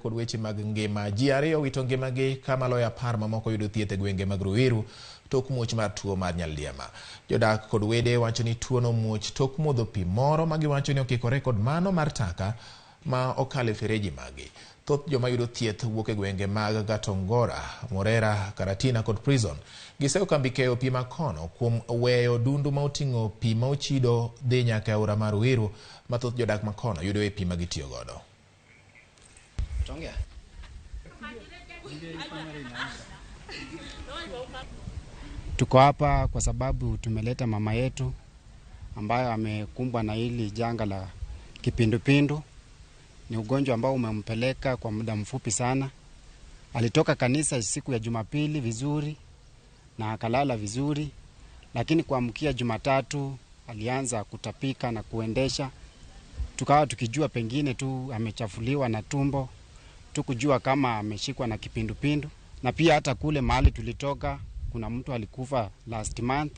Kod weche mag ngima. Ji ariyo owito ngimagi ka maloyo 10 mamoko yudo thieth e gwenge mag Ruiru tok muoch mar tuo mar nyaldiema. Jodak kod wede wacho ni tuono muoch tok modho pi moro ma giwacho ni okikore kod mano mar taka ma okalo e fereji maggi. Thoth joma yudo thieth wuok e gwenge mag Gatongora, Morera, Karatina kod Prison. Giseyo kambi keyo pi makono kuom weyo dundu ma oting'o pi ma ochido dhi nyaka e aora mar Ruiru ma thoth jodak makono yudoe pi ma gitiyo godo. Tuko hapa kwa sababu tumeleta mama yetu ambayo amekumbwa na hili janga la kipindupindu. Ni ugonjwa ambao umempeleka kwa muda mfupi sana. Alitoka kanisa siku ya Jumapili vizuri na akalala vizuri, lakini kuamkia Jumatatu alianza kutapika na kuendesha. Tukawa tukijua pengine tu amechafuliwa na tumbo, tukujua kama ameshikwa na kipindupindu. Na pia hata kule mahali tulitoka kuna mtu alikufa last month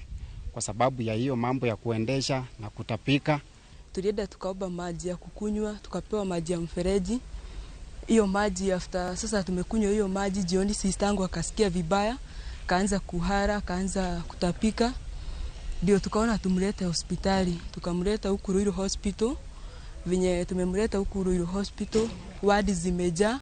kwa sababu ya hiyo mambo ya kuendesha na kutapika. Tulienda tukaomba maji ya kukunywa, tukapewa maji ya mfereji. Hiyo maji after sasa tumekunywa hiyo maji jioni, sister yangu akasikia vibaya, kaanza kuhara, kaanza kutapika. Ndio tukaona tumlete hospitali, tukamleta huku Ruiru Hospital. Venye tumemleta huku Ruiru Hospital, wadi zimejaa.